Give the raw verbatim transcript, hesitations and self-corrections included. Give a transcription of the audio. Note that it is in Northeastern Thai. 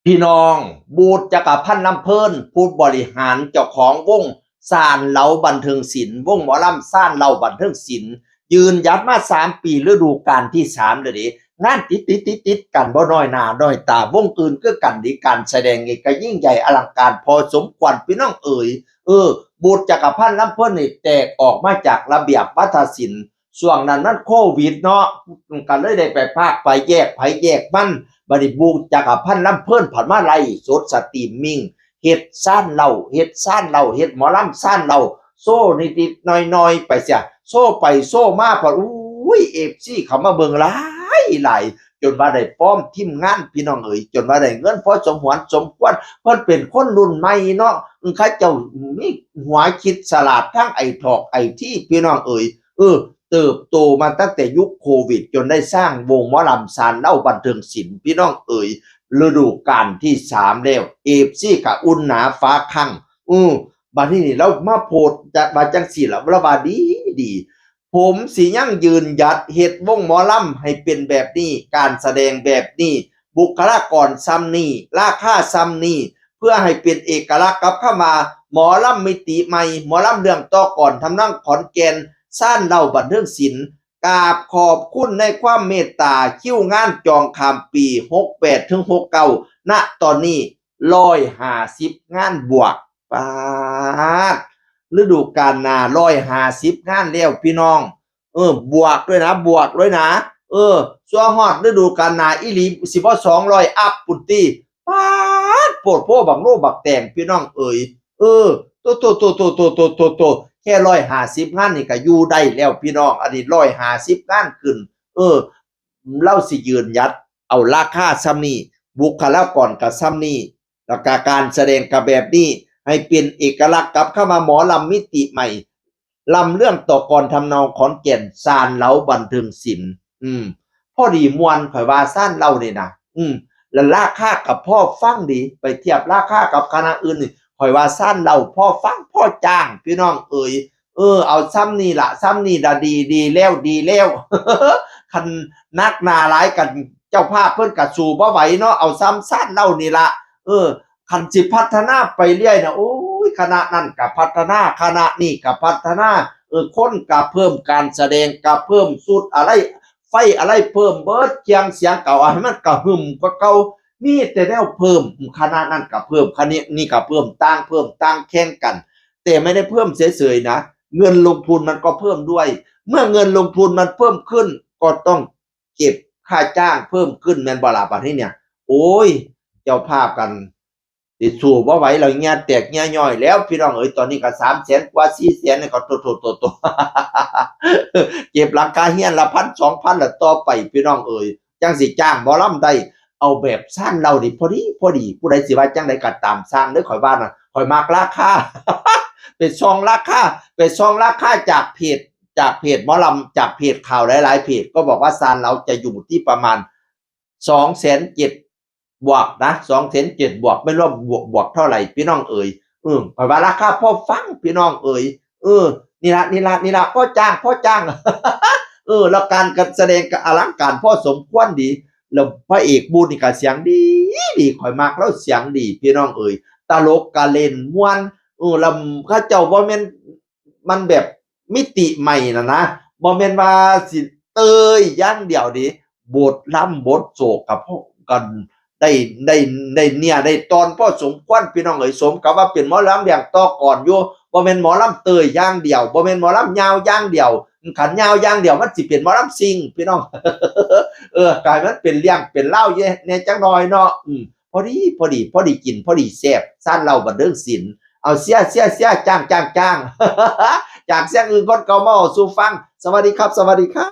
พี่น้อง บูธจักรพันธ์ลำเพลิน ผู้บริหารเจ้าของวงซานเหลาบันเทิงศิลป์ วงหมอลำซานเหลาบันเทิงศิลป์ ยืนหยัดมาสามปี ฤดูกาลที่สามเลยเด้ งานติดติดติดติดกัน บ่น้อยหน้าน้อยตา วงอื่นคือกันเด้ การแสดงนี่ก็ยิ่งใหญ่อลังการพอสมควรพี่น้องเอ๋ย เออ บูธจักรพันธ์ลำเพลินนี่แตกออกมาจากระเบียบวัฒนศิลป์ ช่วงนั้นมันโควิดเนาะ ก็เลยได้ไปพากไปแยกไผแยกมัน บัดนี้บูธจักรพันธ์ลำเพลินผัดมาไล่สดสตรีมมิ่ง เฮ็ดซานเหล้า เฮ็ดซานเหล้า เฮ็ดหมอลำซานเหล้า โชว์นิดๆหน่อยๆไปเสีย โชว์ไปโชว์มาผัด อุ้ย เอฟซี เข้ามาเบิ่งหลายหลาย จนว่าได้ฟอร์มทีมงานพี่น้องเอ๋ย จนว่าได้เงินพอสมหวนสมควร เพิ่นเป็นคนรุ่นใหม่เนาะ เขาเจ้ามีหัวคิดฉลาดทางไอทอกไอทีพี่น้องเอ๋ย เออ เติบโตมาตั้งแต่ยุคโควิด จนได้สร้างวงหมอลำซานเหล้าบันเทิงศิลป์พี่น้องเอ๋ย ฤดูกาลที่สามแล้ว เอฟซี ก็อุ่นหนาฝาคั่ง อือ บัดนี้นี่ลาวมาโพสต์จะว่าจังซี่ล่ะ ลาวว่าดีดี ผมสิยังยืนหยัดเฮ็ดวงหมอลำให้เป็นแบบนี้ การแสดงแบบนี้ บุคลากรส่ำนี้ ราคาส่ำนี้ เพื่อให้เป็นเอกลักษณ์กับคำว่าหมอลำมิติใหม่ หมอลำเรื่องต่อกลอนทำนองขอนแก่น ซานเหล้าบันเทิงศิลป์ กราบขอบคุณในความเมตตา คิวงานจองข้ามปี หกแปดถึงหกเก้า ณ ตอนนี้ ร้อยห้าสิบงานบวก ป๊าด ฤดูกาลหน้า ร้อยห้าสิบงานแล้วพี่น้อง เออ บวกด้วยนะ บวกด้วยนะ เออ ซั่วฮอดฤดูกาลหน้าอีหลี สิบ่สองร้อยอัพพุ้นติ ป๊าด โพดโพบักโลบักแตงพี่น้องเอ๋ย เออ โต โต โต โต โต โต โต โต แค่ร้อยห้าสิบงานนี่ก็อยู่ได้แล้วพี่น้อง อันนี้ร้อยห้าสิบงานขึ้น เออ ลาวสิยืนหยัด เอาราคาส่ำนี้ บุคลากรก็ส่ำนี้ แล้วก็การแสดงก็แบบนี้ ให้เป็นเอกลักษณ์กับคำว่าหมอลำมิติใหม่ ลำเรื่องต่อกลอนทำนองขอนแก่น ซานเหลาบันเทิงศิลป์ อืม พอดีม่วน ข่อยว่าซานเหล้านี่นะ อืม แล้วราคาก็พอฟังดี ไปเทียบราคากับคณะอื่นนี่ ข่อยว่าซานเหล้าพอฟังพอจ้างพี่น้องเอ๋ย เออ เอาส่ำนี่ล่ะ ส่ำนี่ล่ะ ดี ดีแล้ว ดีแล้ว คันหนักหนาหลายกัน เจ้าภาพเพิ่นก็สู้บ่ไหวเนาะ เอาส่ำซานเหล้านี่ล่ะ เออ คันสิพัฒนาไปเรื่อยนะ โอ้ย คณะนั่นก็พัฒนา คณะนี่ก็พัฒนา เออ คนก็เพิ่ม การแสดงก็เพิ่ม ชุดอะไร ไฟอะไรเพิ่มเบิด เครื่องเสียงก็เอาให้มันกระหึ่มกว่าเก่า มีแต่แนวเพิ่ม คณะนั่นก็เพิ่ม คณะนี่ก็เพิ่ม ต่างเพิ่ม ต่างแข่งกัน แต่ไม่ได้เพิ่มเฉยๆนะ เงินลงทุนมันก็เพิ่มด้วย เมื่อเงินลงทุนมันเพิ่มขึ้น ก็ต้องเก็บค่าจ้างเพิ่มขึ้น แม่นบ่ล่ะ บัดนี้เนี่ย โอ้ย เจ้าภาพกัน สิสู้บ่ไหวแล้ว เหงื่อแตกเหงื่อย่อยแล้ว พี่น้องเอ๋ย ตอนนี้ก็สามแสนกว่า สี่แสนนี่ก็โตๆๆๆ เก็บหลังคาเรือนละพัน สองพัน ละต่อไป พี่น้องเอ๋ย จั่งสิจ้างหมอลำได้ เอาแบบซานเหล้านี่พอดี พอดี ผู้ใดสิว่าจั่งใดก็ตามซ่างเด้อ ข่อยว่านะ ข่อยมักราคา ไปส่องราคา ไปส่องราคาจากเพจ จากเพจหมอลำ จากเพจข่าวหลายๆเพจ ก็บอกว่าซานเหล้าจะอยู่ที่ประมาณ สองแสนเจ็ด บวกนะ สองแสนเจ็ด บวก ไม่รู้ว่าบวก บวกเท่าไหร่ พี่น้องเอ๋ย เออ ข่อยว่าราคาพอฟัง พี่น้องเอ๋ย เออ นี่ละ นี่ละ นี่ละ พอจ้าง พอจ้าง เออ แล้วการแสดงก็อลังการพอสมควรดี แล้วพระเอกบูธนี่ก็เสียงดี ดี ข่อยมักลาวเสียงดี พี่น้องเอ๋ย ตลกก็เล่นม่วน เออ แล้วเขาเจ้าบ่แม่น มันแบบมิติใหม่น่ะนะ บ่แม่นว่าสิเตยอย่างเดียวเด้ บทลำบทโศกกับพวกกัน ได้ ได้ ได้เนื้อได้ตอนพอสมควร พี่น้องเอ๋ย สมกับว่าเป็นหมอลำเรื่องต่อกลอนอยู่ บ่แม่นหมอลำเตยอย่างเดียว บ่แม่นหมอลำยาวอย่างเดียว คันยาวอย่างเดียวมันสิเป็นหมอลำซิ่ง พี่น้อง เออ กลายมันเป็นเรื่องเป็นราวแหน่จักหน่อยเนาะ อืม พอดี พอดี พอดีกิน พอดีแซ่บ ซานเหล้าบันเทิงศิลป์ เอา เชียร์ เชียร์ เชียร์ จ้าง จ้าง จ้าง จากเสียงอื่นคนเก่ามาเว้าสู่ฟัง สวัสดีครับ สวัสดีครับ